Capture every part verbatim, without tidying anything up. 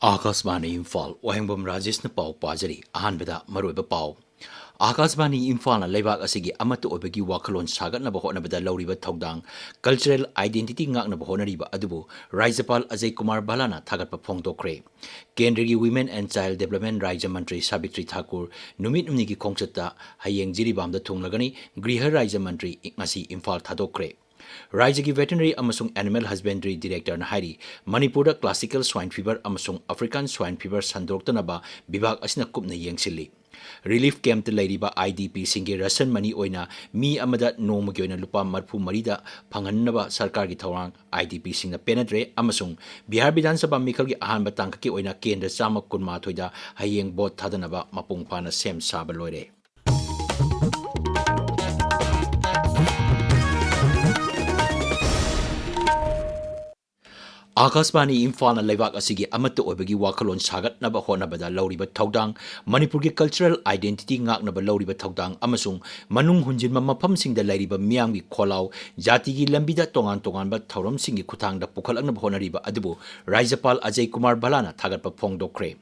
ꯑꯥꯀꯥꯁꯕꯥꯅꯤ ꯏꯝꯐꯥꯜ, ꯋꯥꯍꯦꯡꯕꯝ ꯔꯥꯖꯦꯁꯅ ꯄꯥꯎ ꯄꯥꯖꯔꯤ꯫ ꯑꯍꯥꯟꯕꯗ ꯃꯔꯨꯑꯣꯏꯕ ꯄꯥꯎ꯫ ꯑꯥꯀꯥꯁꯕꯥꯅꯤ ꯏꯝꯐꯥꯜꯅ ꯂꯩꯕꯥꯛ ꯑꯁꯤꯒꯤ ꯑꯃꯠꯇ ꯑꯣꯏꯕꯒꯤ ꯋꯥꯈꯜꯂꯣꯟ ꯁꯥꯒꯠꯅꯕ ꯍꯣꯠꯅꯕꯗ ꯂꯧꯔꯤꯕ ꯊꯧꯗꯥꯡ, cultural identity ꯉꯥꯛꯅꯕ ꯍꯣꯠꯅꯔꯤꯕ ꯑꯗꯨꯕꯨ ꯔꯥꯖ꯭ꯌꯄꯥꯜ ꯑꯖꯌ ꯀꯨꯃꯥꯔ ꯚꯜꯂꯥꯅ ꯊꯥꯒꯠꯄ ꯐꯣꯡꯗꯣꯛꯈ꯭ꯔꯦ꯫ ꯀꯦꯟꯗ꯭ꯔꯒꯤ Women and Child Development ꯔꯥꯖ꯭ꯌ ꯃꯟꯇ꯭ꯔꯤ ꯁꯥꯕꯤꯇ꯭ꯔꯤ ꯊꯥꯀꯨꯔ ꯅꯨꯃꯤꯠ ꯍꯨꯝꯅꯤꯒꯤ ꯈꯣꯡꯆꯠꯇ ꯍꯌꯦꯡ ꯖꯤꯔꯤꯕꯥꯝꯗ ꯊꯨꯡꯂꯒꯅꯤ꯫ ꯒ꯭ꯔꯤꯍ ꯔꯥꯖ꯭ꯌ ꯃꯟꯇ꯭ꯔꯤ ꯉꯁꯤ ꯏꯝꯐꯥꯜ ꯊꯥꯗꯣꯛꯈ꯭ꯔꯦ꯫ ꯔꯥꯖ꯭ꯌꯒꯤ Veterinary ꯑꯃꯁꯨꯡ Animal Husbandry Directorꯅ ꯍꯥꯏꯔꯤ, ꯃꯅꯤꯄꯨꯔꯗ classical swine fever ꯑꯃꯁꯨꯡ African swine fever ꯁꯟꯗꯣꯔꯛꯇꯅꯕ ꯕꯤꯚꯥꯒ ꯑꯁꯤꯅ ꯀꯨꯞꯅ ꯌꯦꯡꯁꯤꯜꯂꯤ꯫ Relief campꯇ ꯂꯩꯔꯤꯕ IDPꯁꯤꯡꯒꯤ ration money ꯑꯣꯏꯅ ꯃꯤ ꯑꯃꯗ ꯅꯣꯡꯃꯒꯤ ꯑꯣꯏꯅ ꯂꯨꯄꯥ ꯃꯔꯤꯐꯨ ꯃꯔꯤꯗ ꯐꯪꯍꯟꯅꯕ ꯁꯔꯀꯥꯔꯒꯤ ꯊꯧꯔꯥꯡ IDPꯁꯤꯡꯅ ꯄꯦꯟꯅꯗ꯭ꯔꯦ ꯑꯃꯁꯨꯡ ꯕꯤꯍꯥꯔ ꯕꯤꯙꯥꯟ ꯁꯚꯥ ꯃꯤꯈꯜꯒꯤ ꯑꯍꯥꯟꯕ ꯇꯥꯡꯀꯛꯀꯤ ꯑꯣꯏꯅ ꯀꯦꯟꯗ꯭ꯔ ꯆꯥꯝꯃ ꯀꯨꯟꯃꯥꯊꯣꯏꯗ ꯍꯌꯦꯡ vote ꯊꯥꯗꯅꯕ ꯃꯄꯨꯡ ꯐꯥꯅ ꯁꯦꯝ ꯁꯥꯕ ꯂꯣꯏꯔꯦ꯫ ꯑꯥꯀꯥꯁꯕꯥꯅꯤ ꯏꯝꯐꯥꯜꯅ ꯂꯩꯕꯥꯛ ꯑꯁꯤꯒꯤ ꯑꯃꯠꯇ ꯑꯣꯏꯕꯒꯤ ꯋꯥꯈꯜꯂꯣꯟ ꯁꯥꯒꯠꯅꯕ ꯍꯣꯠꯅꯕꯗ ꯂꯧꯔꯤꯕ ꯊꯧꯗꯥꯡ, ꯃꯅꯤꯄꯨꯔꯒꯤ cultural identity ꯉꯥꯛꯅꯕ ꯂꯧꯔꯤꯕ ꯊꯧꯗꯥꯡ ꯑꯃꯁꯨꯡ ꯃꯅꯨꯡ ꯍꯨꯟꯖꯤꯟꯕ ꯃꯐꯝꯁꯤꯡꯗ ꯂꯩꯔꯤꯕ ꯃꯤꯌꯥꯝꯒꯤ ꯈꯣꯜꯂꯥꯎ, ꯖꯥꯇꯤꯒꯤ ꯂꯝꯕꯤꯗ ꯇꯣꯉꯥꯟ ꯇꯣꯉꯥꯟꯕ ꯊꯧꯔꯝꯁꯤꯡꯒꯤ ꯈꯨꯠꯊꯥꯡꯗ ꯄꯨꯈꯠꯂꯛꯅꯕ ꯍꯣꯠꯅꯔꯤꯕ ꯑꯗꯨꯕꯨ ꯔꯥꯖ꯭ꯌꯄꯥꯜ ꯑꯖꯌ ꯀꯨꯃꯥꯔ ꯚꯜꯂꯥꯅ ꯊꯥꯒꯠꯄ ꯐꯣꯡꯗꯣꯛꯈ꯭ꯔꯦ꯫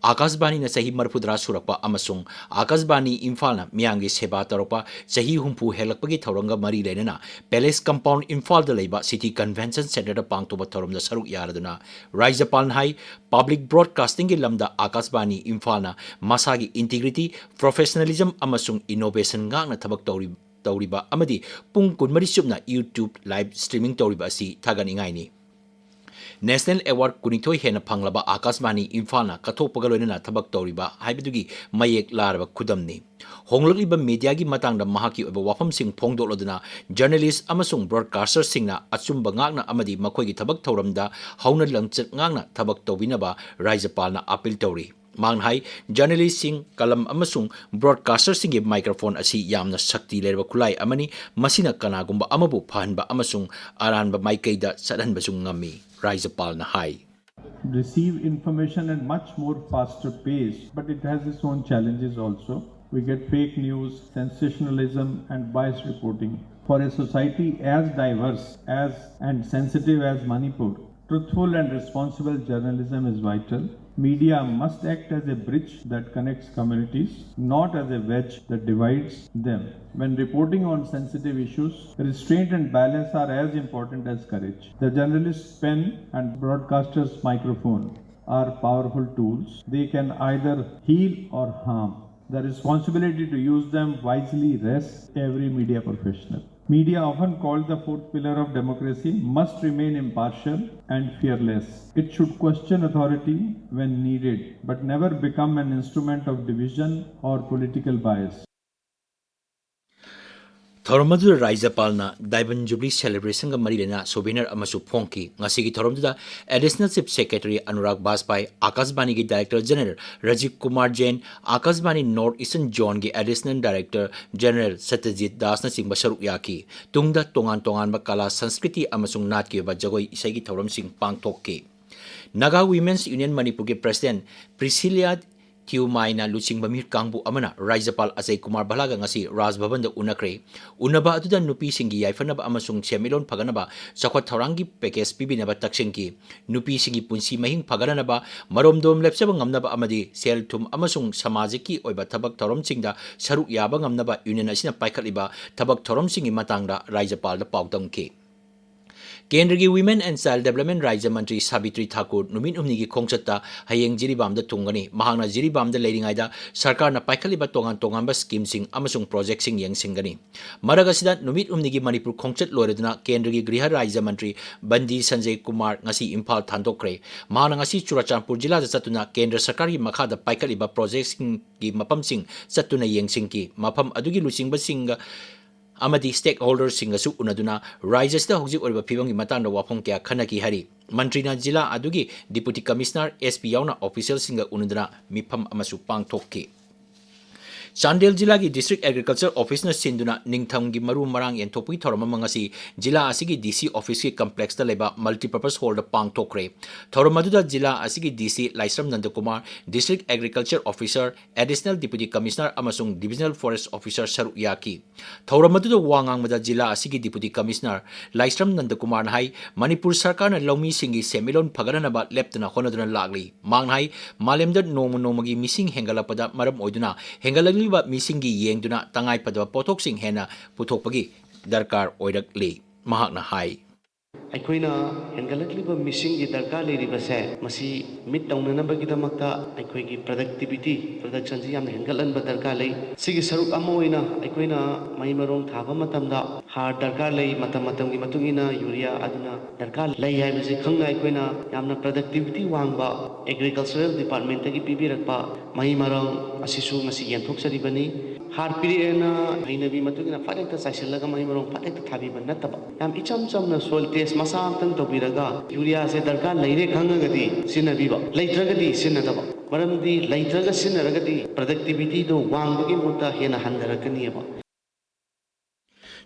ꯑꯥꯀꯥꯁꯕꯥꯅꯤꯅ ꯆꯍꯤ ꯃꯔꯤꯐꯨꯇꯔꯥ ꯁꯨꯔꯛꯄ ꯑꯃꯁꯨꯡ ꯑꯥꯀꯥꯁꯕꯥꯅꯤ ꯏꯝꯐꯥꯜꯅ ꯃꯤꯌꯥꯝꯒꯤ ꯁꯦꯕꯥ ꯇꯧꯔꯛꯄ ꯆꯍꯤ ꯍꯨꯝꯐꯨ ꯍꯦꯜꯂꯛꯄꯒꯤ ꯊꯧꯔꯝꯒ ꯃꯔꯤ ꯂꯩꯅꯅ Palace Compound ꯏꯝꯐꯥꯜꯗ ꯂꯩꯕ City Convention Centreꯗ ꯄꯥꯡꯊꯣꯛꯄ ꯊꯧꯔꯝꯗ ꯁꯔꯨꯛ ꯌꯥꯔꯗꯨꯅ ꯔꯥꯖ꯭ꯌꯄꯥꯜꯅ ꯍꯥꯏ, public broadcastingꯒꯤ ꯂꯝꯗ ꯑꯥꯀꯥꯁꯕꯥꯅꯤ ꯏꯝꯐꯥꯜꯅ ꯃꯁꯥꯒꯤ integrity, professionalism ꯑꯃꯁꯨꯡ innovation ꯉꯥꯛꯅ ꯊꯕꯛ ꯇꯧꯔꯤ-, ꯇꯧꯔꯤꯕ ꯑꯃꯗꯤ ꯄꯨꯡ ꯀꯨꯟꯃꯔꯤ ꯆꯨꯞꯅ YouTube live streaming ꯇꯧꯔꯤꯕ ꯑꯁꯤ ꯊꯥꯒꯠꯅꯤꯡꯉꯥꯏꯅꯤ꯫ National Award ꯀꯨꯟꯅꯤꯊꯣꯏ ꯍꯦꯟꯅ ꯐꯪꯂꯕ ꯑꯥꯀꯥꯁꯕꯥꯅꯤ ꯏꯝꯐꯥꯜꯅ ꯀꯠꯊꯣꯛꯄꯒ ꯂꯣꯏꯅꯅ ꯊꯕꯛ ꯇꯧꯔꯤꯕ ꯍꯥꯏꯕꯗꯨꯒꯤ ꯃꯌꯦꯛ ꯂꯥꯔꯕ ꯈꯨꯗꯝꯅꯤ꯫ ꯍꯣꯡꯂꯛꯂꯤꯕ mediaꯒꯤ ꯃꯇꯥꯡꯗ ꯃꯍꯥꯛꯀꯤ ꯑꯣꯏꯕ ꯋꯥꯐꯝꯁꯤꯡ ꯐꯣꯡꯗꯣꯛꯂꯗꯨꯅ journalist ꯑꯃꯁꯨꯡ broadcasterꯁꯤꯡꯅ ꯑꯆꯨꯝꯕ ꯉꯥꯛꯅ ꯑꯃꯗꯤ ꯃꯈꯣꯏꯒꯤ ꯊꯕꯛ ꯊꯧꯔꯝꯗ ꯍꯧꯅ ꯂꯣꯟꯆꯠ ꯉꯥꯛꯅ ꯊꯕꯛ ꯇꯧꯕꯤꯅꯕ ꯔꯥꯖ꯭ꯌꯄꯥꯜꯅ appeal ꯇꯧꯔꯤ꯫ ꯃꯍꯥꯛꯅ ꯍꯥꯏ, journalistꯁꯤꯡ, ꯀꯂꯝ ꯑꯃꯁꯨꯡ broadcasterꯁꯤꯡꯒꯤ microphone ꯑꯁꯤ ꯌꯥꯝꯅ ꯁꯛꯇꯤ ꯂꯩꯔꯕ ꯈꯨꯠꯂꯥꯏ ꯑꯃꯅꯤ, ꯃꯁꯤꯅ ꯀꯅꯥꯒꯨꯝꯕ ꯑꯃꯕꯨ ꯐꯍꯟꯕ ꯑꯃꯁꯨꯡ ꯑꯔꯥꯟꯕ ꯃꯥꯏꯀꯩꯗ ꯆꯠꯍꯟꯕꯁꯨ ꯉꯝꯃꯤ, ꯔꯥꯖ꯭ꯌꯄꯥꯜꯅ ꯍꯥꯏ꯫ Receive information at much more faster pace, but it has its own challenges also. We get fake news, sensationalism, and biased reporting. For a society as diverse as and sensitive as Manipur, Truthful and responsible journalism is vital. Media must act as a bridge that connects communities, not as a wedge that divides them. When reporting on sensitive issues, restraint and balance are as important as courage. The journalist's pen and broadcaster's microphone are powerful tools. They can either heal or harm. The responsibility to use them wisely rests every media professional. Media, often called the fourth pillar of democracy, must remain impartial and fearless. It should question authority when needed, but never become an instrument of division or political bias. ꯊꯧꯔꯝ ꯑꯗꯨꯗ ꯔꯥꯖ꯭ꯌꯄꯥꯜꯅ diamond jubilee ꯁꯦꯂꯦꯕ꯭ꯔꯦꯁꯟꯒ ꯃꯔꯤ ꯂꯩꯅ ꯁꯣꯚꯦꯅꯔ ꯑꯃꯁꯨ ꯐꯣꯡꯈꯤ꯫ ꯉꯁꯤꯒꯤ ꯊꯧꯔꯝꯗꯨꯗ Additional Chief Secretary Anurag ꯕꯥꯖꯄꯥꯏ, ꯑꯥꯀꯥꯁꯕꯥꯅꯤꯒꯤ Director General Rajiv Kumar ꯖꯦꯟ, ꯑꯥꯀꯥꯁꯕꯥꯅꯤ North Eastern Zoneꯒꯤ Additional Director General ꯁꯇ꯭ꯌꯖꯤꯠ ꯗꯥꯁꯅꯆꯤꯡꯕ ꯁꯔꯨꯛ ꯌꯥꯈꯤ꯫ ꯇꯨꯡꯗ ꯇꯣꯉꯥꯟ ꯇꯣꯉꯥꯟꯕ ꯀꯂꯥ, ꯁꯪꯁꯀ꯭ꯔꯤꯇꯤ ꯑꯃꯁꯨꯡ ꯅꯥꯠꯀꯤ ꯑꯣꯏꯕ ꯖꯒꯣꯏ ꯏꯁꯩꯒꯤ ꯊꯧꯔꯝꯁꯤꯡ ꯄꯥꯡꯊꯣꯛꯈꯤ꯫ Naga Women's Union ꯃꯅꯤꯄꯨꯔꯒꯤ President ꯄ꯭ꯔꯤꯁꯤꯂꯤꯌꯥ ꯊꯤꯌꯨꯃꯥꯏꯅ ꯂꯨꯆꯤꯡꯕ ꯃꯤꯍꯨꯠ ꯀꯥꯡꯕꯨ ꯑꯃꯅ ꯔꯥꯖ꯭ꯌꯄꯥꯜ ꯑꯖꯌ ꯀꯨꯃꯥꯔ ꯚꯜꯂꯥꯒ ꯉꯁꯤ ꯔꯥꯖ ꯚꯕꯟꯗ ꯎꯅꯈ꯭ꯔꯦ꯫ ꯎꯅꯕ ꯑꯗꯨꯗ ꯅꯨꯄꯤꯁꯤꯡꯒꯤ ꯌꯥꯏꯐꯅꯕ ꯑꯃꯁꯨꯡ ꯁꯦꯟꯃꯤꯠꯂꯣꯟ ꯐꯒꯠꯅꯕ ꯆꯥꯎꯈꯠ ꯊꯧꯔꯥꯡꯒꯤ package ꯄꯤꯕꯤꯅꯕ ꯇꯛꯁꯤꯟꯈꯤ꯫ ꯅꯨꯄꯤꯁꯤꯡꯒꯤ ꯄꯨꯟꯁꯤ ꯃꯍꯤꯡ ꯐꯒꯠꯍꯟꯅꯕ, ꯃꯔꯣꯝꯗꯣꯝ ꯂꯦꯞꯆꯕ ꯉꯝꯅꯕ ꯑꯃꯗꯤ ꯁꯦꯜ ꯊꯨꯝ ꯑꯃꯁꯨꯡ ꯁꯃꯥꯖꯤꯛꯀꯤ ꯑꯣꯏꯕ ꯊꯕꯛ ꯊꯧꯔꯝꯁꯤꯡꯗ ꯁꯔꯨꯛ ꯌꯥꯕ ꯉꯝꯅꯕ Union ꯑꯁꯤꯅ ꯄꯥꯏꯈꯠꯂꯤꯕ ꯊꯕꯛ ꯊꯧꯔꯝꯁꯤꯡꯒꯤ ꯃꯇꯥꯡꯗ ꯔꯥꯖ꯭ꯌꯄꯥꯜꯗ ꯄꯥꯎꯗꯝꯈꯤ꯫ ꯀꯦꯟꯗ꯭ꯔꯒꯤ Women and Child Development ꯔꯥꯖ꯭ꯌ ꯃꯟꯇ꯭ꯔꯤ ꯁꯥꯕꯤꯇ꯭ꯔꯤ ꯊꯥꯀꯨꯔ ꯅꯨꯃꯤꯠ ꯍꯨꯝꯅꯤꯒꯤ ꯈꯣꯡꯆꯠꯇ ꯍꯌꯦꯡ ꯖꯤꯔꯤꯕꯥꯝꯗ ꯊꯨꯡꯒꯅꯤ꯫ ꯃꯍꯥꯛꯅ ꯖꯤꯔꯤꯕꯥꯝꯗ ꯂꯩꯔꯤꯉꯩꯗ ꯁꯔꯀꯥꯔꯅ ꯄꯥꯏꯈꯠꯂꯤꯕ ꯇꯣꯉꯥꯟ ꯇꯣꯉꯥꯟꯕ schemeꯁꯤꯡ ꯑꯃꯁꯨꯡ projectꯁꯤꯡ ꯌꯦꯡꯁꯤꯟꯒꯅꯤ꯫ ꯃꯔꯛ ꯑꯁꯤꯗ ꯅꯨꯃꯤꯠ ꯍꯨꯝꯅꯤꯒꯤ ꯃꯅꯤꯄꯨꯔ ꯈꯣꯡꯆꯠ ꯂꯣꯏꯔꯗꯨꯅ ꯀꯦꯟꯗ꯭ꯔꯒꯤ ꯒ꯭ꯔꯤꯍ ꯔꯥꯖ꯭ꯌ ꯃꯟꯇ꯭ꯔꯤ ꯕꯟꯗꯤ ꯁꯟꯖꯌ ꯀꯨꯃꯥꯔ ꯉꯁꯤ ꯏꯝꯐꯥꯜ ꯊꯥꯟꯗꯣꯛꯈ꯭ꯔꯦ꯫ ꯃꯍꯥꯛꯅ ꯉꯁꯤ ꯆꯨꯔꯥꯆꯥꯟꯄꯨꯔ ꯖꯤꯂꯥꯗ ꯆꯠꯇꯨꯅ ꯀꯦꯟꯗ꯭ꯔ ꯁꯔꯀꯥꯔꯒꯤ ꯃꯈꯥꯗ ꯄꯥꯏꯈꯠꯂꯤꯕ projectꯁꯤꯡꯒꯤ ꯃꯐꯝꯁꯤꯡ ꯆꯠꯇꯨꯅ ꯌꯦꯡꯁꯤꯟꯈꯤ꯫ ꯃꯐꯝ ꯑꯗꯨꯒꯤ ꯂꯨꯆꯤꯡꯕꯁꯤꯡꯒ ꯑꯃꯗꯤ stakeholderꯁꯤꯡꯒꯁꯨ ꯎꯅꯗꯨꯅ ꯔꯥꯖ꯭ꯌ ꯑꯁꯤꯗ ꯍꯧꯖꯤꯛ ꯑꯣꯏꯔꯤꯕ ꯐꯤꯕꯝꯒꯤ ꯃꯇꯥꯡꯗ ꯋꯥꯐꯝ ꯀꯌꯥ ꯈꯟꯅꯈꯤ ꯍꯥꯏꯔꯤ꯫ ꯃꯟꯇ꯭ꯔꯤꯅ ꯖꯤꯂꯥ ꯑꯗꯨꯒꯤ Deputy Commissioner, S P ꯌꯥꯎꯅ officialꯁꯤꯡꯒ ꯎꯅꯗꯨꯅ ꯃꯤꯐꯝ ꯑꯃꯁꯨ ꯄꯥꯡꯊꯣꯛꯈꯤ꯫ ꯆꯥꯟꯗꯦꯜ ꯖꯤꯂꯥꯒꯤ District Agriculture Officeꯅ ꯁꯤꯟꯗꯨꯅ ꯅꯤꯡꯊꯝꯒꯤ ꯃꯔꯨ ꯃꯔꯥꯡ ꯌꯦꯟꯊꯣꯛꯄꯒꯤ ꯊꯧꯔꯝ ꯑꯃ ꯉꯁꯤ ꯖꯤꯂꯥ ꯑꯁꯤꯒꯤ DC officeꯀꯤ complexꯇ ꯂꯩꯕ multipurpose hallꯗ ꯄꯥꯡꯊꯣꯛꯈ꯭ꯔꯦ꯫ ꯊꯧꯔꯝ ꯑꯗꯨꯗ ꯖꯤꯂꯥ ꯑꯁꯤꯒꯤ DC ꯂꯥꯏꯁ꯭ꯔꯝ ꯅꯟꯗꯀꯨꯃꯥꯔ, District Agriculture Officer, Additional Deputy Commissioner ꯑꯃꯁꯨꯡ Divisional Forest Officer ꯁꯔꯨꯛ ꯌꯥꯈꯤ꯫ ꯊꯧꯔꯝ ꯑꯗꯨꯗ ꯋꯥ ꯉꯥꯡꯕꯗ ꯖꯤꯂꯥ ꯑꯁꯤꯒꯤ Deputy Commissioner ꯂꯥꯏꯁ꯭ꯔꯝ ꯅꯟꯗꯀꯨꯃꯥꯔꯅ ꯍꯥꯏ, ꯃꯅꯤꯄꯨꯔ ꯁꯔꯀꯥꯔꯅ ꯂꯧꯃꯤꯁꯤꯡꯒꯤ ꯁꯦꯟꯃꯤꯠꯂꯣꯟ ꯐꯒꯠꯅꯅꯕ ꯂꯦꯞꯇꯅ ꯍꯣꯠꯅꯗꯨꯅ ꯂꯥꯛꯂꯤ꯫ ꯃꯍꯥꯛꯅ ꯍꯥꯏ, ꯃꯥꯂꯦꯝꯗ ꯅꯣꯡꯃ ꯅꯣꯡꯃꯒꯤ ꯃꯤꯁꯤꯡ ꯍꯦꯟꯒꯠꯂꯛꯄꯗ ꯃꯔꯝ ꯑꯣꯏꯗꯨꯅ ꯍꯦꯟꯒꯠꯂꯛꯂꯤꯕ ꯃꯤꯁꯤꯡꯒꯤ ꯌꯦꯡꯗꯨꯅ ꯇꯉꯥꯏꯐꯗꯕ ꯄꯣꯠꯊꯣꯛꯁꯤꯡ ꯍꯦꯟꯅ ꯄꯨꯊꯣꯛꯄꯒꯤ ꯗꯔꯀꯥꯔ ꯑꯣꯏꯔꯛꯂꯤ꯫ ꯃꯍꯥꯛꯅ ꯍꯥꯏ꯫ ꯑꯩꯈꯣꯏꯅ ꯍꯦꯟꯒꯠꯂꯛꯂꯤꯕ ꯃꯤꯁꯤꯡꯒꯤ ꯗꯔꯀꯥꯔ ꯂꯩꯔꯤꯕꯁꯦ, ꯃꯁꯤ meet ꯇꯧꯅꯅꯕꯒꯤꯗꯃꯛꯇ ꯑꯩꯈꯣꯏꯒꯤ productivity, productionꯁꯤ ꯌꯥꯝꯅ ꯍꯦꯟꯒꯠꯍꯟꯕ ꯗꯔꯀꯥꯔ ꯂꯩ꯫ ꯁꯤꯒꯤ ꯁꯔꯨꯛ ꯑꯃ ꯑꯣꯏꯅ ꯑꯩꯈꯣꯏꯅ ꯃꯍꯩ ꯃꯔꯣꯡ ꯊꯥꯕ ꯃꯇꯝꯗ ꯍꯥꯔ ꯗꯔꯀꯥꯔ ꯂꯩ, ꯃꯇꯝ ꯃꯇꯝꯒꯤ ꯃꯇꯨꯡ ꯏꯟꯅ ꯌꯨꯔꯤꯌꯥ ꯑꯗꯨꯅ ꯗꯔꯀꯥꯔ ꯂꯩ ꯍꯥꯏꯕꯁꯤ ꯈꯪꯅ ꯑꯩꯈꯣꯏꯅ ꯌꯥꯝꯅ productivity ꯋꯥꯡꯕ Agricultural Departmentꯇꯒꯤ ꯄꯤꯕꯤꯔꯛꯄ ꯃꯍꯩ ꯃꯔꯣꯡ ꯑꯁꯤꯁꯨ ꯉꯁꯤ ꯌꯦꯟꯊꯣꯛꯆꯔꯤꯕꯅꯤ꯫ ꯍꯥꯔ ꯄꯤꯔꯛꯑꯦꯅ ꯍꯩꯅꯕꯤ ꯃꯇꯨꯡ ꯏꯟꯅ ꯐꯠ ꯍꯦꯛꯇ ꯆꯥꯏꯁꯤꯜꯂꯒ ꯃꯍꯩ ꯃꯔꯣꯡ ꯐꯠ ꯍꯦꯛꯇ ꯊꯥꯕꯤꯕ ꯅꯠꯇꯕ, ꯌꯥꯝ ꯏꯆꯝ ꯆꯝꯅ soil test ꯃꯆꯥ ꯑꯃꯇꯪ ꯇꯧꯕꯤꯔꯒ ꯌꯨꯔꯤꯌꯥꯁꯦ ꯗꯔꯀꯥꯔ ꯂꯩꯔꯦ ꯈꯪꯉꯒꯗꯤ ꯁꯤꯖꯤꯟꯅꯕꯤꯕ, ꯂꯩꯇ꯭ꯔꯒꯗꯤ ꯁꯤꯖꯤꯟꯅꯗꯕ꯫ ꯃꯔꯝꯗꯤ ꯂꯩꯇ꯭ꯔꯒ ꯁꯤꯖꯤꯟꯅꯔꯒꯗꯤ productivityꯗꯣ ꯋꯥꯡꯕꯒꯤ ꯃꯍꯨꯠꯇ ꯍꯦꯟꯅ ꯍꯟꯊꯔꯛꯀꯅꯤꯕ꯫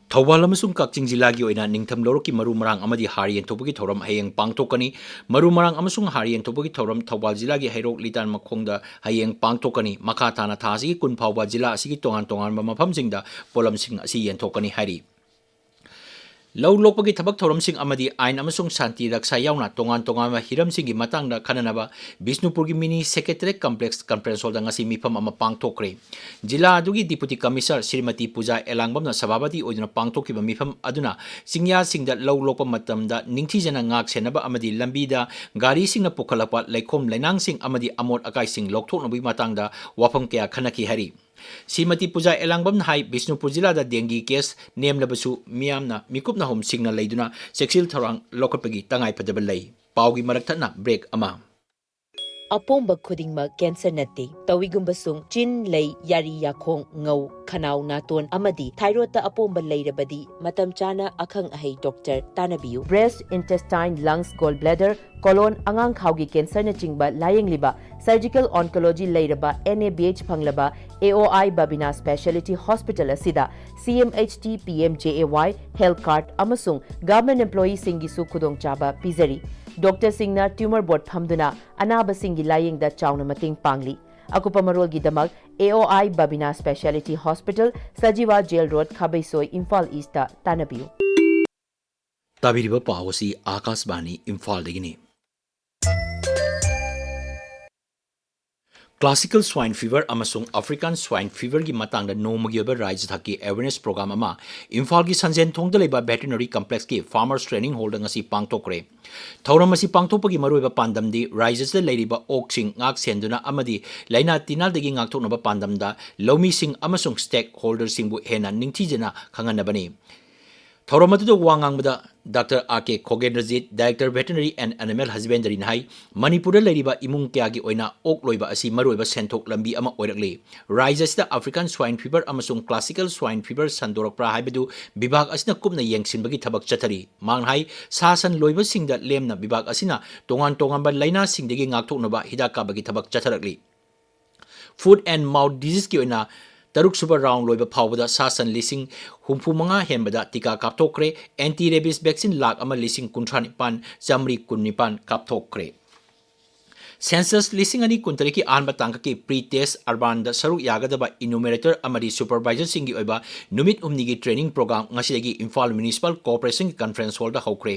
ꯊꯧꯕꯥꯜ ꯑꯃꯁꯨꯡ ꯀꯛꯆꯤꯡ ꯖꯤꯂꯥꯒꯤ ꯑꯣꯏꯅ ꯅꯤꯡꯊꯝ ꯂꯧꯔꯣꯛꯀꯤ ꯃꯔꯨ ꯃꯔꯥꯡ ꯑꯃꯗꯤ ꯍꯥꯔ ꯌꯦꯟꯊꯣꯛꯄꯒꯤ ꯊꯧꯔꯝ ꯍꯌꯦꯡ ꯄꯥꯡꯊꯣꯛꯀꯅꯤ꯫ ꯃꯔꯨ ꯃꯔꯥꯡ ꯑꯃꯁꯨꯡ ꯍꯥꯔ ꯌꯦꯟꯊꯣꯛꯄꯒꯤ ꯊꯧꯔꯝ ꯊꯧꯕꯥꯜ ꯖꯤꯂꯥꯒꯤ ꯍꯩꯔꯣꯛ ꯂꯤꯇꯥꯟ ꯃꯈꯣꯡꯗ ꯍꯌꯦꯡ ꯄꯥꯡꯊꯣꯛꯀꯅꯤ꯫ ꯃꯈꯥ ꯇꯥꯅ ꯊꯥ ꯑꯁꯤꯒꯤ ꯀꯨꯟ ꯐꯥꯎꯕ ꯖꯤꯂꯥ ꯑꯁꯤꯒꯤ ꯇꯣꯉꯥꯟ ꯇꯣꯉꯥꯟꯕ ꯃꯐꯝꯁꯤꯡꯗ ꯄꯣꯠꯂꯝꯁꯤꯡ ꯑꯁꯤ ꯌꯦꯟꯊꯣꯛꯀꯅꯤ ꯍꯥꯏꯔꯤ꯫ ꯂꯧ ꯂꯣꯛꯄꯒꯤ ꯊꯕꯛ ꯊꯧꯔꯝꯁꯤꯡ ꯑꯃꯗꯤ ꯑꯥꯏꯟ ꯑꯃꯁꯨꯡ ꯁꯥꯟꯇꯤ ꯔꯛꯁꯥ ꯌꯥꯎꯅ ꯇꯣꯉꯥꯟ ꯇꯣꯉꯥꯟꯕ ꯍꯤꯔꯝꯁꯤꯡꯒꯤ ꯃꯇꯥꯡꯗ ꯈꯟꯅꯅꯕ ꯕꯤꯁꯅꯨꯄꯨꯔꯒꯤ Mini Secretariat Complex Conference Hallꯗ ꯉꯁꯤ ꯃꯤꯐꯝ ꯑꯃ ꯄꯥꯡꯊꯣꯛꯈ꯭ꯔꯦ꯫ ꯖꯤꯂꯥ ꯑꯗꯨꯒꯤ Deputy Commissioner ꯁ꯭ꯔꯤꯃꯇꯤ ꯄꯨꯖꯥ ꯑꯦꯂꯥꯡꯕꯝꯅ ꯁꯚꯥꯄꯇꯤ ꯑꯣꯏꯗꯨꯅ ꯄꯥꯡꯊꯣꯛꯈꯤꯕ ꯃꯤꯐꯝ ꯑꯗꯨꯅ ꯆꯤꯡꯌꯥꯁꯤꯡꯗ ꯂꯧ ꯂꯣꯛꯄ ꯃꯇꯝꯗ ꯅꯤꯡꯊꯤꯖꯅ ꯉꯥꯛ ꯁꯦꯟꯅꯕ ꯑꯃꯗꯤ ꯂꯝꯕꯤꯗ ꯒꯥꯔꯤꯁꯤꯡꯅ ꯄꯨꯈꯠꯂꯛꯄ ꯂꯩꯈꯣꯝ ꯂꯩꯅꯥꯡꯁꯤꯡ ꯑꯃꯗꯤ ꯑꯃꯣꯠ ꯑꯀꯥꯏꯁꯤꯡ ꯂꯧꯊꯣꯛꯅꯕꯒꯤ ꯃꯇꯥꯡꯗ ꯋꯥꯐꯝ ꯀꯌꯥ ꯈꯟꯅꯈꯤ ꯍꯥꯏꯔꯤ꯫ ꯁ꯭ꯔꯤꯃꯇꯤ ꯄꯨꯖꯥ ꯑꯦꯂꯥꯡꯕꯝꯅ ꯍꯥꯏ, ꯕꯤꯁꯅꯨꯄꯨꯔ ꯖꯤꯂꯥꯗ dengue case ꯅꯦꯝꯂꯕꯁꯨ ꯃꯤꯌꯥꯝꯅ ꯃꯤꯀꯨꯞ ꯅꯥꯍꯨꯝ ꯁꯤꯡꯅ ꯂꯩꯗꯨꯅ ꯆꯦꯛꯁꯤꯜ ꯊꯧꯔꯥꯡ ꯂꯧꯈꯠꯄꯒꯤ ꯇꯉꯥꯏꯐꯗꯕ ꯂꯩ꯫ ꯄꯥꯎꯒꯤ ꯃꯔꯛ ꯊꯠꯅ break ꯑꯃ꯫ ꯑꯄꯣꯝꯕ ꯈꯨꯗꯤꯡꯃꯛ ꯀꯦꯟꯁꯔ ꯅꯠꯇꯦ꯫ ꯇꯧꯏꯒꯨꯝꯕꯁꯨꯡ ꯆꯤꯟ, ꯂꯩ, ꯌꯥꯔꯤ, ꯌꯥꯈꯣꯡ, ꯉꯧ, ꯈꯅꯥꯎ, ꯅꯥꯇꯣꯟ ꯑꯃꯗꯤ ꯊꯥꯏꯔꯣꯏꯗꯇ ꯑꯄꯣꯝꯕ ꯂꯩꯔꯕꯗꯤ ꯃꯇꯝ ꯆꯥꯅ ꯑꯈꯪ ꯑꯍꯩ ꯗꯣꯛꯇꯔ ꯇꯥꯟꯅꯕꯤꯌꯨ꯫ Breast, intestine, lungs, gall bladder, colon, ꯑꯉꯥꯡꯈꯥꯎꯒꯤ ꯀꯦꯟꯁꯔꯅꯆꯤꯡꯕ ꯂꯥꯌꯦꯡꯂꯤꯕ surgical oncology ꯂꯩꯔꯕ N A B H ꯐꯪꯂꯕ A O I Babina Speciality Hospital ꯑꯁꯤꯗ C M H T, P M J A Y, health card ꯑꯃꯁꯨꯡ government employeeꯁꯤꯡꯒꯤꯁꯨ ꯈꯨꯗꯣꯡꯆꯥꯕ ꯄꯤꯖꯔꯤ꯫ ꯗꯣꯛꯇꯔꯁꯤꯡꯅ tumor board ꯐꯝꯗꯨꯅ ꯑꯅꯥꯕꯁꯤꯡꯒꯤ ꯂꯥꯌꯦꯡꯗ ꯆꯥꯎꯅ ꯃꯇꯦꯡ ꯄꯥꯡꯂꯤ꯫ ꯑꯀꯨꯞꯄ ꯃꯔꯣꯜꯒꯤꯗꯃꯛ A O I Babina Speciality Hospital, Sajiwa Jail Road, Khabeisoi, Imphal east ꯇꯥꯟꯅꯕꯤꯌꯨ꯫ ꯇꯥꯕꯤꯔꯤꯕ ꯄꯥꯎ ꯑꯁꯤ ꯑꯥꯀꯥꯁꯕꯥꯅꯤ ꯏꯝꯐꯥꯜꯗꯒꯤꯅꯤ꯫ Classical swine fever ꯑꯃꯁꯨꯡ African swine feverꯒꯤ ꯃꯇꯥꯡꯗ ꯅꯣꯡꯃꯒꯤ ꯑꯣꯏꯕ ꯔꯥꯏꯖ ꯊꯥꯛꯀꯤ awareness program ꯑꯃ ꯏꯝꯐꯥꯜꯒꯤ ꯁꯟꯖꯦꯟ ꯊꯣꯡꯗ ꯂꯩꯕ Veterinary Complexꯀꯤ Farmers Training Hallꯗ ꯉꯁꯤ ꯄꯥꯡꯊꯣꯛꯈ꯭ꯔꯦ꯫ ꯊꯧꯔꯝ ꯑꯁꯤ ꯄꯥꯡꯊꯣꯛꯄꯒꯤ ꯃꯔꯨꯑꯣꯏꯕ ꯄꯥꯟꯗꯝꯗꯤ ꯔꯥꯏꯖ ꯑꯁꯤꯗ ꯂꯩꯔꯤꯕ ꯑꯣꯛꯁꯤꯡ ꯉꯥꯛ ꯁꯦꯟꯗꯨꯅ ꯑꯃꯗꯤ ꯂꯥꯏꯅꯥ ꯇꯤꯟꯅꯥꯗꯒꯤ ꯉꯥꯛꯊꯣꯛꯅꯕ ꯄꯥꯟꯗꯝꯗ ꯂꯧꯃꯤꯁꯤꯡ ꯑꯃꯁꯨꯡ stakeholderꯁꯤꯡꯕꯨ ꯍꯦꯟꯅ ꯅꯤꯡꯊꯤꯖꯅ ꯈꯪꯍꯟꯅꯕꯅꯤ꯫ ꯊꯧꯔꯝ ꯑꯗꯨꯗ ꯋꯥ ꯉꯥꯡꯕꯗ Doctor R K ꯈꯣꯒꯦꯟꯗ꯭ꯔꯖꯤꯠ, Director Veterinary and Animal Husbandryꯅ ꯍꯥꯏ, ꯃꯅꯤꯄꯨꯔꯗ ꯂꯩꯔꯤꯕ ꯏꯃꯨꯡ ꯀꯌꯥꯒꯤ ꯑꯣꯏꯅ ꯑꯣꯛ ꯂꯣꯏꯕ ꯑꯁꯤ ꯃꯔꯨꯑꯣꯏꯕ ꯁꯦꯟꯊꯣꯛ ꯂꯝꯕꯤ ꯑꯃ ꯑꯣꯏꯔꯛꯂꯤ꯫ ꯔꯥꯏꯖ ꯑꯁꯤꯗ African swine fever ꯑꯃꯁꯨꯡ classical swine fever ꯁꯟꯗꯣꯔꯛꯄ꯭ꯔꯥ ꯍꯥꯏꯕꯗꯨ ꯕꯤꯚꯥꯒ ꯑꯁꯤꯅ ꯀꯨꯞꯅ ꯌꯦꯡꯁꯤꯟꯕꯒꯤ ꯊꯕꯛ ꯆꯠꯊꯔꯤ꯫ ꯃꯍꯥꯛꯅ ꯍꯥꯏ, ꯁꯥ ꯁꯟ ꯂꯣꯏꯕꯁꯤꯡꯗ ꯂꯦꯝꯅ ꯕꯤꯚꯥꯒ ꯑꯁꯤꯅ ꯇꯣꯉꯥꯟ ꯇꯣꯉꯥꯟꯕ ꯂꯥꯏꯅꯥꯁꯤꯡꯗꯒꯤ ꯉꯥꯛꯊꯣꯛꯅꯕ ꯍꯤꯗꯥꯛ ꯀꯥꯞꯄꯒꯤ ꯊꯕꯛ ꯆꯠꯊꯔꯛꯂꯤ꯫ Foot and mouth diseaseꯀꯤ ꯑꯣꯏꯅ ꯇꯔꯨꯛ ꯁꯨꯕ round ꯂꯣꯏꯕ ꯐꯥꯎꯕꯗ ꯁꯥ ꯁꯟ ꯂꯤꯁꯤꯡ ꯍꯨꯝꯐꯨ ꯃꯉꯥ ꯍꯦꯟꯕꯗ ꯇꯤꯀꯥ ꯀꯥꯞꯊꯣꯛꯈ꯭ꯔꯦ꯫ Anti rabies vaccine ꯂꯥꯈ ꯑꯃ ꯂꯤꯁꯤꯡ ꯀꯨꯟꯊ꯭ꯔꯥ ꯅꯤꯄꯥꯟ ꯆꯥꯃꯔꯤ ꯀꯨꯟ ꯅꯤꯄꯥꯟ ꯀꯥꯞꯊꯣꯛꯈ꯭ꯔꯦ꯫ Census ꯂꯤꯁꯤꯡ ꯑꯅꯤ ꯀꯨꯟꯇꯔꯦꯠꯀꯤ ꯑꯍꯥꯟꯕ ꯇꯥꯡꯀꯛꯀꯤ pre-test urbanꯗ ꯁꯔꯨꯛ ꯌꯥꯒꯗꯕ enumerator ꯑꯃꯗꯤ supervisorꯁꯤꯡꯒꯤ ꯑꯣꯏꯕ ꯅꯨꯃꯤꯠ ꯍꯨꯝꯅꯤꯒꯤ training program ꯉꯁꯤꯗꯒꯤ ꯏꯝꯐꯥꯜ Municipal Corporationꯒꯤ conference hallꯗ ꯍꯧꯈ꯭ꯔꯦ꯫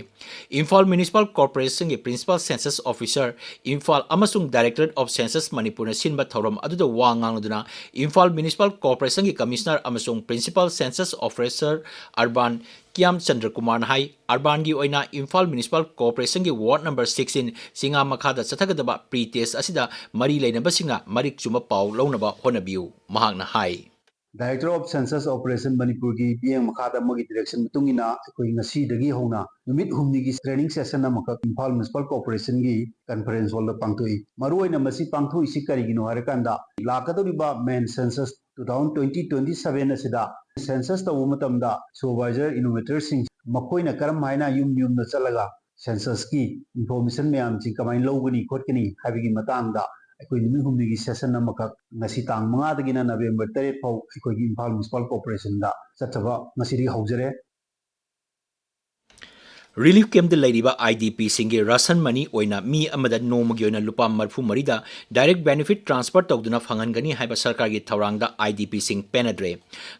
Imphal Municipal Corporationꯒꯤ Principal Census Officer, Imphal ꯑꯃꯁꯨꯡ Directorate of Census ꯃꯅꯤꯄꯨꯔꯅ ꯁꯤꯟꯕ ꯊꯧꯔꯝ ꯑꯗꯨꯗ ꯋꯥ ꯉꯥꯡꯂꯗꯨꯅ ꯏꯝꯐꯥꯜ Municipal Corporationꯒꯤ Commissioner ꯑꯃꯁꯨꯡ Principal Census Officer Urban ꯀꯤꯌꯥꯝ Chandra ꯀꯨꯃꯥꯔꯅ ꯍꯥꯏ, urbanꯒꯤ ꯑꯣꯏꯅ Imphal Municipal Corporationꯒꯤ ward number sixteen ꯆꯤꯉꯥ ꯃꯈꯥꯗ ꯆꯠꯊꯒꯗꯕ pre-test ꯑꯁꯤꯗ ꯃꯔꯤ ꯂꯩꯅꯕꯁꯤꯡꯅ ꯃꯔꯤꯛ ꯆꯨꯝꯕ ꯄꯥꯎ ꯂꯧꯅꯕ ꯍꯣꯠꯅꯕꯤꯌꯨ꯫ ꯃꯍꯥꯛꯅ ꯍꯥꯏ, Director of Census Operation ꯃꯅꯤꯄꯨꯔꯒꯤ ꯃꯤꯠꯌꯦꯡ ꯃꯈꯥꯗ ꯃꯣꯏꯒꯤ direction ꯃꯇꯨꯡ ꯏꯟꯅ ꯑꯩꯈꯣꯏ ꯉꯁꯤꯗꯒꯤ ꯍꯧꯅ ꯅꯨꯃꯤꯠ ꯍꯨꯝꯅꯤꯒꯤ training session ꯑꯃꯈꯛ ꯏꯝꯐꯥꯜ Municipal Corporationꯒꯤ conference hallꯗ ꯄꯥꯡꯊꯣꯛꯏ꯫ ꯃꯔꯨꯑꯣꯏꯅ ꯃꯁꯤ ꯄꯥꯡꯊꯣꯛꯏꯁꯤ ꯀꯔꯤꯒꯤꯅꯣ ꯍꯥꯏꯔꯀꯥꯟꯗ, ꯂꯥꯛꯀꯗꯧꯔꯤꯕ main census two thousand twenty twenty-seven ꯑꯁꯤꯗ census ꯇꯧꯕ ꯃꯇꯝꯗ supervisor enumeratorꯁꯤꯡ ꯃꯈꯣꯏꯅ ꯀꯔꯝ ꯍꯥꯏꯅ ꯌꯨꯝ ꯌꯨꯝꯗ ꯆꯠꯂꯒ censusꯀꯤ information ꯃꯌꯥꯝꯁꯤ ꯀꯃꯥꯏꯅ ꯂꯧꯒꯅꯤ ꯈꯣꯠꯀꯅꯤ ꯍꯥꯏꯕꯒꯤ ꯃꯇꯥꯡꯗ ꯑꯩꯈꯣꯏ ꯅꯨꯃꯤꯠ ꯍꯨꯝꯅꯤꯒꯤ session ꯑꯃꯈꯛ ꯉꯁꯤ ꯇꯥꯡ ꯃꯉꯥꯗꯒꯤꯅ November ꯇꯔꯦꯠ ꯐꯥꯎ ꯑꯩꯈꯣꯏꯒꯤ ꯏꯝꯐꯥꯜ Municipal Corporationꯗ ꯆꯠꯊꯕ ꯉꯁꯤꯗꯒꯤ ꯍꯧꯖꯔꯦ꯫ Relief campꯇ ꯂꯩꯔꯤꯕ IDPꯁꯤꯡꯒꯤ ration money ꯑꯣꯏꯅ ꯃꯤ ꯑꯃꯗ ꯅꯣꯡꯃꯒꯤ ꯑꯣꯏꯅ ꯂꯨꯄꯥ ꯃꯔꯤꯐꯨ ꯃꯔꯤꯗ direct benefit transfer ꯇꯧꯗꯨꯅ ꯐꯪꯍꯟꯒꯅꯤ ꯍꯥꯏꯕ ꯁꯔꯀꯥꯔꯒꯤ ꯊꯧꯔꯥꯡꯗ IDPꯁꯤꯡ ꯄꯦꯟꯅꯗ꯭ꯔꯦ꯫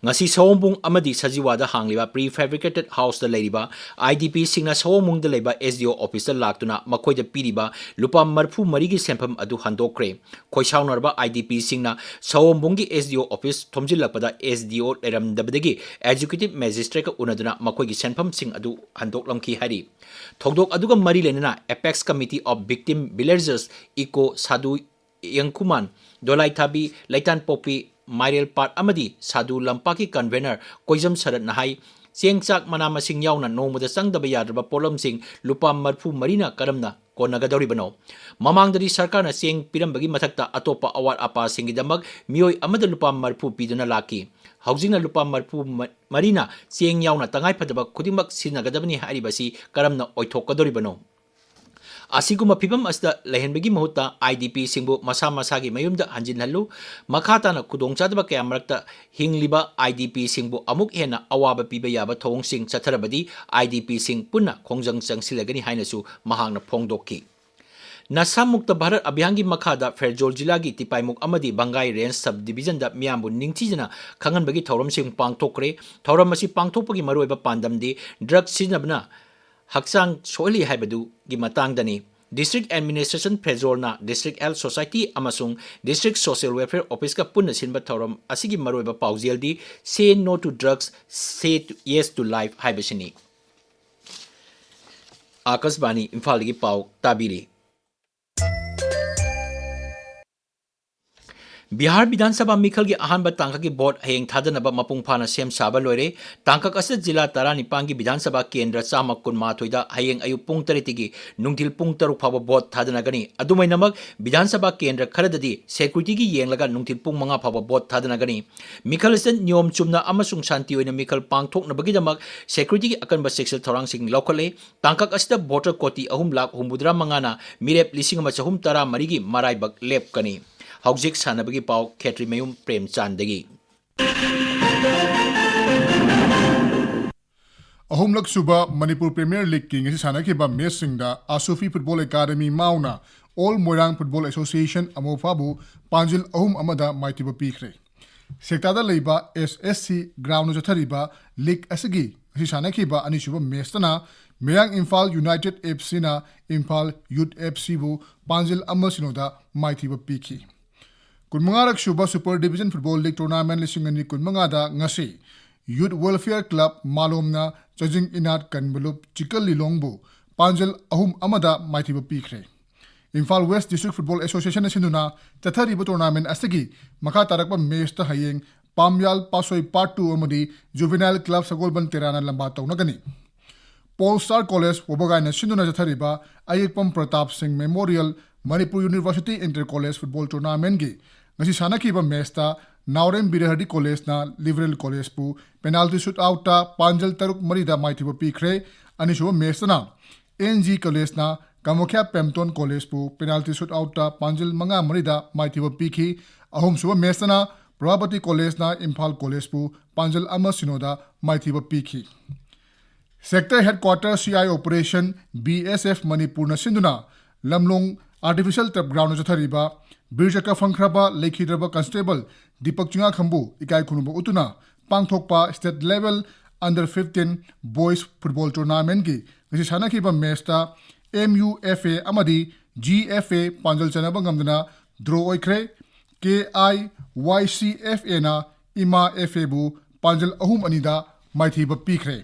ꯉꯁꯤ ꯁꯑꯣꯝꯕꯨꯡ ꯑꯃꯗꯤ ꯁꯖꯤꯋꯥꯗ ꯍꯥꯡꯂꯤꯕ prefabricated houseꯇ ꯂꯩꯔꯤꯕ IDPꯁꯤꯡꯅ ꯁꯑꯣꯝꯕꯨꯡꯗ ꯂꯩꯕ SDO officeꯇ ꯂꯥꯛꯇꯨꯅ ꯃꯈꯣꯏꯗ ꯄꯤꯔꯤꯕ ꯂꯨꯄꯥ ꯃꯔꯤꯐꯨ ꯃꯔꯤꯒꯤ ꯁꯦꯟꯐꯝ ꯑꯗꯨ ꯍꯟꯗꯣꯛꯈ꯭ꯔꯦ꯫ ꯈꯣꯏꯁꯥꯎꯅꯔꯕ IDPꯁꯤꯡꯅ ꯁꯑꯣꯝꯕꯨꯡꯒꯤ SDO office ꯊꯣꯝꯖꯤꯜꯂꯛꯄꯗ SDO ꯂꯩꯔꯝꯗꯕꯗꯒꯤ executive magistrateꯀ ꯎꯅꯗꯨꯅ ꯃꯈꯣꯏꯒꯤ ꯁꯦꯟꯐꯝꯁꯤꯡ ꯑꯗꯨ ꯍꯟꯗꯣꯛꯂꯝꯈꯤ ꯍꯥꯏꯔꯤ꯫ ꯊꯧꯗꯣꯛ ꯑꯗꯨꯒ ꯃꯔꯤ ꯂꯩꯅꯅ Apex Committee of Victim Villagers, Ikou, Sadu Yengkhuman, Dolaithabi, Leitanpokpi, Mairel ꯄꯥꯠ ꯑꯃꯗꯤ ꯁꯥꯗꯨ ꯂꯝꯄꯥꯛꯀꯤ convener ꯀꯣꯏꯖꯝ ꯁꯔꯠꯅ ꯍꯥꯏ, ꯆꯦꯡ ꯆꯥꯛ ꯃꯅꯥ ꯃꯁꯤꯡ ꯌꯥꯎꯅ ꯅꯣꯡꯃꯗ ꯆꯪꯗꯕ ꯌꯥꯗ꯭ꯔꯕ ꯄꯣꯠꯂꯝꯁꯤꯡ ꯂꯨꯄꯥ ꯃꯔꯤꯐꯨ ꯃꯔꯤꯅ ꯀꯔꯝꯅ ꯀꯣꯟꯅꯒꯗꯧꯔꯤꯕꯅꯣ? ꯃꯃꯥꯡꯗꯗꯤ ꯁꯔꯀꯥꯔꯅ ꯆꯦꯡ ꯄꯤꯔꯝꯕꯒꯤ ꯃꯊꯛꯇ ꯑꯇꯣꯞꯄ ꯑꯋꯥꯠ ꯑꯄꯥꯁꯤꯡꯒꯤꯗꯃꯛ ꯃꯤꯑꯣꯏ ꯑꯃꯗ ꯂꯨꯄꯥ ꯃꯔꯤꯐꯨ ꯄꯤꯗꯨꯅ ꯂꯥꯛꯈꯤ꯫ ꯍꯧꯖꯤꯛꯅ ꯂꯨꯄꯥ ꯃꯔꯤꯐꯨ ꯃꯔꯤꯅ ꯆꯦꯡ ꯌꯥꯎꯅ ꯇꯉꯥꯏꯐꯗꯕ ꯈꯨꯗꯤꯡꯃꯛ ꯁꯤꯖꯤꯟꯅꯒꯗꯕꯅꯤ ꯍꯥꯏꯔꯤꯕꯁꯤ ꯀꯔꯝꯅ ꯑꯣꯏꯊꯣꯛꯀꯗꯧꯔꯤꯕꯅꯣ? ꯑꯁꯤꯒꯨꯝꯕ ꯐꯤꯚꯝ ꯑꯁꯤꯗ ꯂꯩꯍꯟꯕꯒꯤ ꯃꯍꯨꯠꯇ IDPꯁꯤꯡꯕꯨ ꯃꯁꯥ ꯃꯁꯥꯒꯤ ꯃꯌꯨꯝꯗ ꯍꯟꯖꯤꯟꯍꯜꯂꯨ꯫ ꯃꯈꯥ ꯇꯥꯅ ꯈꯨꯗꯣꯡꯆꯥꯗꯕ ꯀꯌꯥ ꯃꯔꯛꯇ ꯍꯤꯡꯂꯤꯕ IDPꯁꯤꯡꯕꯨ ꯑꯃꯨꯛ ꯍꯦꯟꯅ ꯑꯋꯥꯕ ꯄꯤꯕ ꯌꯥꯕ ꯊꯧꯑꯣꯡꯁꯤꯡ ꯆꯠꯊꯔꯕꯗꯤ IDPꯁꯤꯡ ꯄꯨꯟꯅ ꯈꯣꯡꯖꯪ ꯆꯪꯁꯤꯜꯂꯒꯅꯤ ꯍꯥꯏꯅꯁꯨ ꯃꯍꯥꯛꯅ ꯐꯣꯡꯗꯣꯛꯈꯤ꯫ ꯅꯁꯥ ꯃꯨꯛꯇ ꯚꯥꯔꯠ ꯑꯚꯤꯌꯥꯟꯒꯤ ꯃꯈꯥꯗ ꯐꯦꯔꯖꯣꯜ ꯖꯤꯂꯥꯒꯤ ꯇꯤꯄꯥꯏꯃꯨꯛ ꯑꯃꯗꯤ ꯕꯪꯒꯥꯏ ꯔꯦꯟꯖ ꯁꯕ ꯗꯤꯕꯤꯖꯟꯗ ꯃꯤꯌꯥꯝꯕꯨ ꯅꯤꯡꯊꯤꯖꯅ ꯈꯪꯍꯟꯕꯒꯤ ꯊꯧꯔꯝꯁꯤꯡ ꯄꯥꯡꯊꯣꯛꯈ꯭ꯔꯦ꯫ ꯊꯧꯔꯝ ꯑꯁꯤ ꯄꯥꯡꯊꯣꯛꯄꯒꯤ ꯃꯔꯨꯑꯣꯏꯕ ꯄꯥꯟꯗꯝꯗꯤ ꯗ꯭ꯔꯒ ꯁꯤꯖꯤꯟꯅꯕꯅ ꯍꯛꯆꯥꯡ ꯁꯣꯛꯍꯜꯂꯤ ꯍꯥꯏꯕꯗꯨꯒꯤ ꯃꯇꯥꯡꯗꯅꯤ꯫ District Administration ꯐꯦꯔꯖꯣꯜꯅ District Health Society ꯑꯃꯁꯨꯡ District Social Welfare Officeꯀ ꯄꯨꯟꯅ ꯁꯤꯟꯕ ꯊꯧꯔꯝ ꯑꯁꯤꯒꯤ ꯃꯔꯨꯑꯣꯏꯕ ꯄꯥꯎꯖꯦꯜꯗꯤ Say No to Drugs, Say Yes to Life ꯍꯥꯏꯕꯁꯤꯅꯤ꯫ ꯑꯥꯀꯥꯁꯕꯥꯅꯤ ꯏꯝꯐꯥꯜꯗꯒꯤ ꯄꯥꯎ ꯇꯥꯕꯤꯔꯤ꯫ ꯕꯤꯍꯥꯔ ꯕꯤꯙꯥꯟ ꯁꯚꯥ ꯃꯤꯈꯜꯒꯤ ꯑꯍꯥꯟꯕ ꯇꯥꯡꯀꯛꯀꯤ ꯚꯣꯠ ꯍꯌꯦꯡ ꯊꯥꯗꯅꯕ ꯃꯄꯨꯡ ꯐꯥꯅ ꯁꯦꯝ ꯁꯥꯕ ꯂꯣꯏꯔꯦ꯫ ꯇꯥꯡꯀꯛ ꯑꯁꯤꯗ ꯖꯤꯂꯥ ꯇꯔꯥꯅꯤꯄꯥꯟꯒꯤ ꯕꯤꯙꯥꯟ ꯁꯚꯥ ꯀꯦꯟꯗ꯭ꯔ ꯆꯥꯝꯃ ꯀꯨꯟꯃꯥꯊꯣꯏꯗ ꯍꯌꯦꯡ ꯑꯌꯨꯛ ꯄꯨꯡ ꯇꯔꯦꯠꯇꯒꯤ ꯅꯨꯡꯊꯤꯜ ꯄꯨꯡ ꯇꯔꯨꯛ ꯐꯥꯎꯕ ꯚꯣꯠ ꯊꯥꯗꯅꯒꯅꯤ꯫ ꯑꯗꯨꯃꯥꯏꯅꯃꯛ, ꯕꯤꯙꯥꯟ ꯁꯚꯥ ꯀꯦꯟꯗ꯭ꯔ ꯈꯔꯗꯗꯤ ꯁꯦꯀ꯭ꯌꯨꯔꯤꯇꯤꯒꯤ ꯌꯦꯡꯂꯒ ꯅꯨꯡꯊꯤꯜ ꯄꯨꯡ ꯃꯉꯥ ꯐꯥꯎꯕ ꯚꯣꯠ ꯊꯥꯗꯅꯒꯅꯤ꯫ ꯃꯤꯈꯜ ꯑꯁꯤꯗ ꯅꯤꯌꯣꯝ ꯆꯨꯝꯅ ꯑꯃꯁꯨꯡ ꯁꯥꯟꯇꯤ ꯑꯣꯏꯅ ꯃꯤꯈꯜ ꯄꯥꯡꯊꯣꯛꯅꯕꯒꯤꯗꯃꯛ ꯁꯦꯀ꯭ꯌꯨꯔꯤꯇꯤꯒꯤ ꯑꯀꯟꯕ ꯆꯦꯛꯁꯤꯜ ꯊꯧꯔꯥꯡꯁꯤꯡ ꯂꯧꯈꯠꯂꯦ꯫ ꯇꯥꯡꯀꯛ ꯑꯁꯤꯗ ꯚꯣꯇꯔ ꯀꯣꯇꯤ ꯑꯍꯨꯝ ꯂꯥꯈ ꯍꯨꯝꯐꯨꯇꯔꯥ ꯃꯉꯥꯅ ꯃꯤꯔꯦꯞ ꯂꯤꯁꯤꯡ ꯑꯃ ꯆꯍꯨꯝ ꯇꯔꯥ ꯃꯔꯤꯒꯤ ꯃꯔꯥꯏꯕꯛ ꯂꯦꯞꯀꯅꯤ꯫ ꯍꯧꯖꯤꯛ ꯁꯥꯟꯅꯕꯒꯤ ꯄꯥꯎ ꯈꯦꯇ꯭ꯔꯤꯃꯌꯨꯝ ꯄ꯭ꯔꯦꯝꯆꯥꯟꯗꯒꯤ꯫ ꯑꯍꯨꯝꯂꯛ ꯁꯨꯕ ꯃꯅꯤꯄꯨꯔ ꯄ꯭ꯔꯤꯃꯤꯌꯔ ꯂꯤꯒꯀꯤ ꯉꯁꯤ ꯁꯥꯟꯅꯈꯤꯕ ꯃꯦꯆꯁꯤꯡꯗ ꯑꯁꯨꯐꯤ ꯐꯨꯠꯕꯣꯜ ꯑꯦꯀꯥꯗꯃꯤ ꯃꯥꯎꯅ ꯑꯣꯜ ꯃꯣꯏꯔꯥꯡ ꯐꯨꯠꯕꯣꯜ ꯑꯦꯁꯣꯁꯤꯌꯦꯁꯟ ꯑꯃꯣꯐꯥꯕꯨ ꯄꯥꯟꯖꯤꯜ ꯑꯍꯨꯝ ꯑꯃꯗ ꯃꯥꯏꯊꯤꯕ ꯄꯤꯈ꯭ꯔꯦ꯫ ꯁꯦꯛꯇꯥꯗ ꯂꯩꯕ ꯑꯦꯁ ꯑꯦꯁ ꯁꯤ ꯒ꯭ꯔꯥꯎꯟꯗ ꯆꯠꯊꯔꯤꯕ ꯂꯤꯒ ꯑꯁꯤꯒꯤ ꯉꯁꯤ ꯁꯥꯟꯅꯈꯤꯕ ꯑꯅꯤꯁꯨꯕ ꯃꯦꯆꯇꯅ ꯃꯌꯥꯡ ꯏꯝꯐꯥꯜ ꯌꯨꯅꯥꯏꯇꯦꯗ ꯑꯦꯐ ꯁꯤꯅ ꯏꯝꯐꯥꯜ ꯌꯨꯠ ꯑꯦꯐ ꯁꯤꯕꯨ ꯄꯥꯟꯖꯤꯜ ꯑꯃ ꯁꯤꯅꯣꯗ ꯃꯥꯏꯊꯤꯕ ꯄꯤꯈꯤ꯫ ꯀꯨꯟꯃꯉꯥꯔꯛ ꯁꯨꯕ super division football league tournament ꯂꯤꯁꯤꯡ ꯑꯅꯤ ꯀꯨꯟꯃꯉꯥꯗ ꯉꯁꯤ ꯌꯨꯠ ꯋꯦꯜꯐꯤꯌꯔ ꯀ꯭ꯂꯕ ꯃꯥꯂꯣꯝꯅ ꯆꯥꯖꯤꯡ ꯏꯅꯥꯠ ꯀꯟꯕꯂꯨꯞ ꯆꯤꯀꯜ ꯂꯤꯂꯣꯡꯕꯨ ꯄꯥꯟꯖꯜ ꯑꯍꯨꯝ ꯑꯃꯗ ꯃꯥꯏꯊꯤꯕ ꯄꯤꯈ꯭ꯔꯦ꯫ ꯏꯝꯐꯥꯜ ꯋꯦꯁ ꯗꯤꯁꯇ꯭ꯔꯤꯛ ꯐꯨꯠꯕꯣꯜ ꯑꯦꯁꯣꯁꯤꯌꯦꯁꯟꯅ ꯁꯤꯟꯗꯨꯅ ꯆꯠꯊꯔꯤꯕ ꯇꯣꯔꯅꯥꯃꯦꯟ ꯑꯁꯤꯒꯤ ꯃꯈꯥ ꯇꯥꯔꯛꯄ ꯃꯦꯆꯇ ꯍꯌꯦꯡ ꯄꯥꯝꯌꯥꯜ ꯄꯥꯁꯣꯏ ꯄꯥꯔꯠ ꯇꯨ ꯑꯃꯗꯤ ꯖꯨꯚꯦꯅꯥꯏꯜ ꯀ꯭ꯂꯕ ꯁꯒꯣꯜꯕꯟ ꯇꯦꯔꯥꯅ ꯂꯝꯕꯥ ꯇꯧꯅꯒꯅꯤ꯫ ꯄꯣꯜ ꯁ꯭ꯇꯥꯔ ꯀꯣꯂꯦꯖ ꯋꯥꯕꯒꯥꯏꯅ ꯁꯤꯟꯗꯨꯅ ꯆꯠꯊꯔꯤꯕ ꯑꯌꯦꯛꯄꯝ Pratap Singh memorial Manipur university inter college football ꯇꯣꯔꯅꯥꯃꯦꯟꯒꯤ ꯉꯁꯤ ꯁꯥꯟꯅꯈꯤꯕ ꯃꯦꯆꯇ ꯅꯥꯎꯔꯦꯝ ꯕꯤꯔꯍꯔꯗꯤ ꯀꯣꯂꯦꯖꯅ ꯂꯤꯕꯔꯦꯜ ꯀꯣꯂꯦꯖꯄꯨ ꯄꯦꯅꯥꯜꯇꯤ ꯁꯨꯠ ꯑꯥꯎꯠꯇ ꯄꯥꯟꯖꯜ ꯇꯔꯨꯛ ꯃꯔꯤꯗ ꯃꯥꯏꯊꯤꯕ ꯄꯤꯈ꯭ꯔꯦ꯫ ꯑꯅꯤꯁꯨꯕ ꯃꯦꯆꯇꯅ ꯑꯦꯟ ꯖꯤ ꯀꯣꯂꯦꯖꯅ ꯀꯥꯃꯈ꯭ꯌꯥ ꯄꯦꯝꯇꯣꯟ ꯀꯣꯂꯦꯖꯄꯨ ꯄꯦꯅꯥꯜꯇꯤ ꯁꯨꯠ ꯑꯥꯎꯠꯇ ꯄꯥꯟꯖꯜ ꯃꯉꯥ ꯃꯔꯤꯗ ꯃꯥꯏꯊꯤꯕ ꯄꯤꯈꯤ꯫ ꯑꯍꯨꯝꯁꯨꯕ ꯃꯦꯆꯇꯅ ꯄ꯭ꯔꯚꯥꯕꯇꯤ ꯀꯣꯂꯦꯖꯅ ꯏꯝꯐꯥꯜ ꯀꯣꯂꯦꯖꯄꯨ ꯄꯥꯟꯖꯜ ꯑꯃ ꯁꯤꯅꯣꯗ ꯃꯥꯏꯊꯤꯕ ꯄꯤꯈꯤ꯫ Sector headquarter C I operation B S F ꯃꯅꯤꯄꯨꯔꯅ ꯁꯤꯟꯗꯨꯅ ꯂꯝꯂꯣꯡ ꯑꯥꯔꯇꯤꯐꯤꯁꯤꯌꯦꯜ ꯇꯔꯐ ꯒ꯭ꯔꯥꯎꯟꯗ ꯆꯠꯊꯔꯤꯕ ꯕꯤꯔ ꯆꯀ꯭ꯔ ꯐꯪꯈ꯭ꯔꯕ ꯂꯩꯈꯤꯗ꯭ꯔꯕ ꯀꯟꯁꯇꯦꯕꯜ ꯗꯤꯄꯛ ꯆꯤꯡꯉꯥꯈꯝꯕꯨ ꯏꯀꯥꯏ ꯈꯨꯝꯅꯕ ꯎꯠꯇꯨꯅ ꯄꯥꯡꯊꯣꯛꯄ state level under fifteen boys football ꯇꯣꯔꯅꯥꯃꯦꯟꯒꯤ ꯉꯁꯤ ꯁꯥꯟꯅꯈꯤꯕ ꯃꯦꯆꯇ ꯑꯦꯝ ꯌꯨ ꯑꯦꯐ ꯑꯦ ꯑꯃꯗꯤ ꯖꯤ ꯑꯦꯐ ꯑꯦ ꯄꯥꯟꯖꯜ ꯆꯟꯅꯕ ꯉꯝꯗꯅ ꯗ꯭ꯔꯣ ꯑꯣꯏꯈ꯭ꯔꯦ꯫ ꯀꯦ ꯑꯥꯏ ꯋꯥꯏ ꯁꯤ ꯑꯦꯐ ꯑꯦꯅ ꯏꯃꯥ ꯑꯦꯐ ꯑꯦꯕꯨ ꯄꯥꯟꯖꯜ ꯑꯍꯨꯝ ꯑꯅꯤꯗ ꯃꯥꯏꯊꯤꯕ ꯄꯤꯈ꯭ꯔꯦ꯫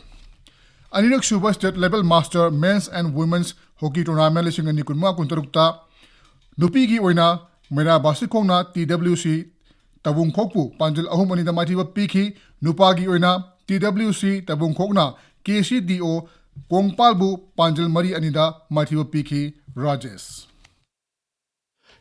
ꯑꯅꯤꯔꯛ ꯁꯨꯕ state level master men's and women's hockey tournament ꯂꯤꯁꯤꯡ ꯑꯅꯤ ꯀꯨꯟꯃꯉꯥ ꯀꯨꯟꯇꯔꯨꯛꯇ ꯅꯨꯄꯤꯒꯤ ꯑꯣꯏꯅ ꯃꯩꯔꯥ ꯕꯥꯁꯤꯈꯣꯡꯅ ꯇꯤ ꯗꯕ꯭ꯂꯤꯎ ꯁꯤ ꯇꯕꯨꯡꯈꯣꯛꯄꯨ ꯄꯥꯟꯖꯜ ꯑꯍꯨꯝ ꯑꯅꯤꯗ ꯃꯥꯏꯊꯤꯕ ꯄꯤꯈꯤ꯫ ꯅꯨꯄꯥꯒꯤ ꯑꯣꯏꯅ ꯇꯤ ꯗꯕ꯭ꯂꯤꯎ ꯁꯤ ꯇꯕꯨꯡꯈꯣꯛꯅ ꯀꯦ ꯁꯤ ꯗꯤ ꯑꯣ ꯀꯣꯡꯄꯥꯜꯕꯨ ꯄꯥꯟꯖꯜ ꯃꯔꯤ ꯑꯅꯤꯗ ꯃꯥꯏꯊꯤꯕ ꯄꯤꯈꯤ꯫ ꯔꯥꯖꯦꯁ꯫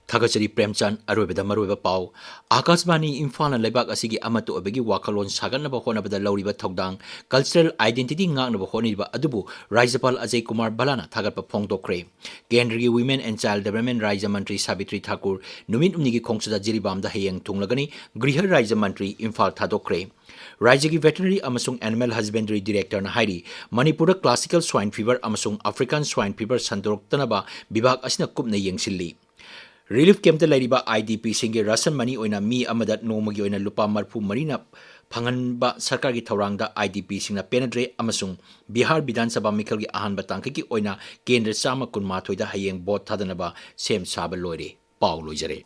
ꯊꯥꯒꯠꯆꯔꯤ ꯄ꯭ꯔꯦꯝꯆꯥꯟ꯫ ꯑꯔꯣꯏꯕꯗ ꯃꯔꯨꯑꯣꯏꯕ ꯄꯥꯎ꯫ ꯑꯥꯀꯥꯁꯕꯥꯅꯤ ꯏꯝꯐꯥꯜꯅ ꯂꯩꯕꯥꯛ ꯑꯁꯤꯒꯤ ꯑꯃꯠꯇ ꯑꯣꯏꯕꯒꯤ ꯋꯥꯈꯜꯂꯣꯟ ꯁꯥꯒꯠꯅꯕ ꯍꯣꯠꯅꯕꯗ ꯂꯧꯔꯤꯕ ꯊꯧꯗꯥꯡ, cultural identity ꯉꯥꯛꯅꯕ ꯍꯣꯠꯅꯔꯤꯕ ꯑꯗꯨꯕꯨ ꯔꯥꯖ꯭ꯌꯄꯥꯜ ꯑꯖꯌ ꯀꯨꯃꯥꯔ ꯚꯜꯂꯥꯅ ꯊꯥꯒꯠꯄ ꯐꯣꯡꯗꯣꯛꯈ꯭ꯔꯦ꯫ ꯀꯦꯟꯗ꯭ꯔꯒꯤ Women and Child Development ꯔꯥꯖ꯭ꯌ ꯃꯟꯇ꯭ꯔꯤ ꯁꯥꯕꯤꯇ꯭ꯔꯤ ꯊꯥꯀꯨꯔ ꯅꯨꯃꯤꯠ ꯍꯨꯝꯅꯤꯒꯤ ꯈꯣꯡꯆꯠꯇ ꯖꯤꯔꯤꯕꯥꯝꯗ ꯍꯌꯦꯡ ꯊꯨꯡꯂꯒꯅꯤ꯫ ꯒ꯭ꯔꯤꯍ ꯔꯥꯖ꯭ꯌ ꯃꯟꯇ꯭ꯔꯤ ꯏꯝꯐꯥꯜ ꯊꯥꯗꯣꯛꯈ꯭ꯔꯦ꯫ ꯔꯥꯖ꯭ꯌꯒꯤ Veterinary ꯑꯃꯁꯨꯡ Animal Husbandry Directorꯅ ꯍꯥꯏꯔꯤ, ꯃꯅꯤꯄꯨꯔꯗ classical swine fever ꯑꯃꯁꯨꯡ African swine fever ꯁꯟꯗꯣꯔꯛꯇꯅꯕ ꯕꯤꯚꯥꯒ ꯑꯁꯤꯅ ꯀꯨꯞꯅ ꯌꯦꯡꯁꯤꯜꯂꯤ꯫ ꯔꯤꯂꯤꯐ ꯀꯦꯝꯞꯇ ꯂꯩꯔꯤꯕ ꯑꯥꯏ ꯗꯤ ꯄꯤꯁꯤꯡꯒꯤ ꯔꯥꯁꯟ ꯃꯅꯤ ꯑꯣꯏꯅ ꯃꯤ ꯑꯃꯗ ꯅꯣꯡꯃꯒꯤ ꯑꯣꯏꯅ ꯂꯨꯄꯥ ꯃꯔꯤꯐꯨ ꯃꯔꯤꯅ ꯐꯪꯍꯟꯕ ꯁꯔꯀꯥꯔꯒꯤ ꯊꯧꯔꯥꯡꯗ ꯑꯥꯏ ꯗꯤ ꯄꯤꯁꯤꯡꯅ ꯄꯦꯟꯅꯗ꯭ꯔꯦ ꯑꯃꯁꯨꯡ ꯕꯤꯍꯥꯔ ꯕꯤꯙꯥꯟ ꯁꯚꯥ ꯃꯤꯈꯜꯒꯤ ꯑꯍꯥꯟꯕ ꯇꯥꯡꯀꯛꯀꯤ ꯑꯣꯏꯅ ꯀꯦꯟꯗ꯭ꯔ ꯆꯥꯝꯃ ꯀꯨꯟꯃꯥꯊꯣꯏꯗ ꯍꯌꯦꯡ ꯚꯣꯠ ꯊꯥꯗꯅꯕ ꯁꯦꯝ ꯁꯥꯕ ꯂꯣꯏꯔꯦ꯫ ꯄꯥꯎ ꯂꯣꯏꯖꯔꯦ꯫